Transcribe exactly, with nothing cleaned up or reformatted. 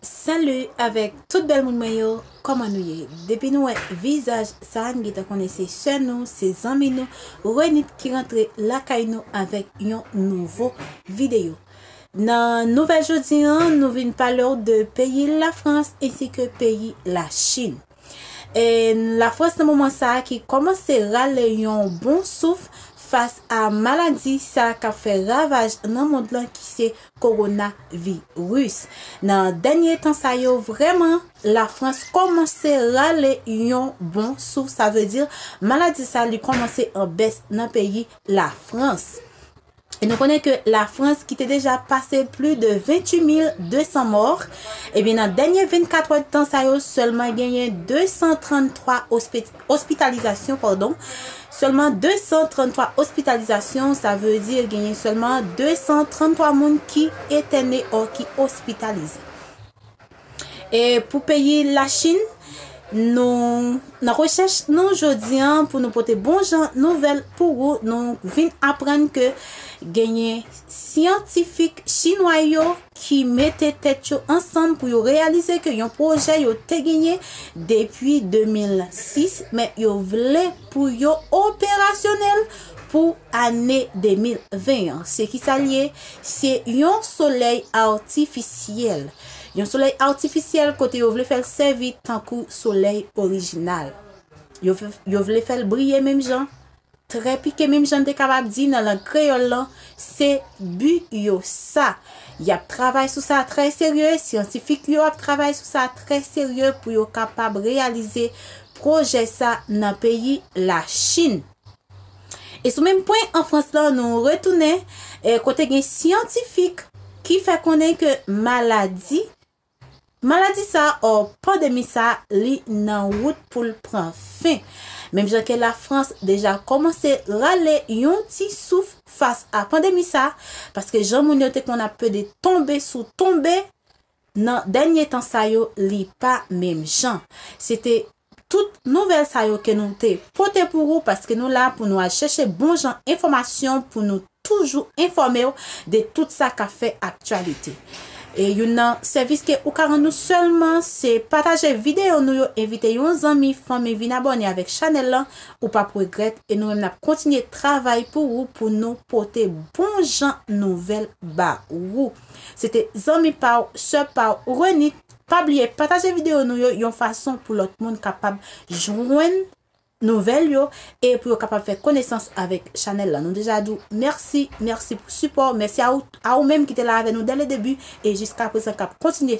Salut avèk tout bèl moun mwen yo, kòman nou ye? Depi nou wè vizaj sa a, n gentan konnen se sè nou, se zanmi nou, Renit ki rantre lakay nou avèk yon nouvo videyo. Nan nouvèl jodi an, nou vin pale w de peyi Lafrans ensi ke peyi Lachin. E Lafrans nan moman sa a ki kòmanse rale yon bon souf fas a maladi sa a k ap fè ravaj nan mond lan ki se kowonaviris. Nan dènye tan sa yo, vrèman, Lafrans kòmanse rale yon bon souf. Sa vle di, maladi sa li kòmanse an bès nan peyi Lafrans. E nou konnen ke Lafrans, ki te deja pase plis de venntuit mil desan mò, ebyen, nan dènye vennkat èdtan sa yo, sèlman genyen desan tranntwa ospi-, ospitalizasyon, padon. Sèlman desan tranntwa ospitalizasyon, sa vle di genyen sèlman desan tranntwa moun ki entène o ki ospitalize. E pou peyi Lachin, nou, nan rechèch nou jodi an pou nou pote bon jan nouvèl pou ou, nou vin aprann ke genyen syantifik chinwa yo ki mete tèt yo ansanm pou yo reyalize ke yon pwojè yo te genyen depi de mil sis, men yo vle pou yo operasyonèl pou ane de mil ven an. Se ki sa l ye? Se yon solèy atifisyèl. Yon solèy atifisyèl kote yo vle fè l sèvi tankou solèy orijinal. Yo, v- yo vle fè l briye menm jan, trè pike menm jan n te kapab di nan lang kreyòl lan, se bi yo sa. Y ap travay sou sa trè serye, syantifik yo ap travay sou sa trè serye pou yo kapab reyalize pwojè sa nan peyi Lachin. E sou menm pwen an Frans lan, nou retounen, e, kote gen syantifik ki fè konnen ke maladi, maladi sa, o pandemi sa, li nan wout pou l pran fen. Menm jan ke Lafrans deja kòmanse rale yon ti souf fas a pandemi sa, paske jan moun yo te konn ap pede tonbe sou tonbe, nan dènye tan sa yo, li pa menm jan. Se te tout nouvèl sa yo ke nou te pote pou ou, paske nou la pou nou al chèche bon jan enfòmasyon pou nou toujou enfòme w de tout sa k ap fè aktyalite. E youn nan sèvis ke ou ka rann nou sèlman, se pataje videyo nou yo, envite yon zanmi, fanmi vin abòne avèk chanèl lan, ou p ap regrèt, e nou menm n ap kontinye travay pou ou, pou nou pote bon jan nouvèl ba ou. Se te zanmi pa w, sè pa w, Renit. Pa bliye pataje videyo nou yo yon fason pou lòt moun kapab jwenn nouvèl yo e pou yo kapab fè konesans avèk chanèl la. Nou deja di w mèsi, mèsi pou sipò w, mèsi a ou, a ou menm ki te la avè nou dès le début e jiska prezan k ap kontinye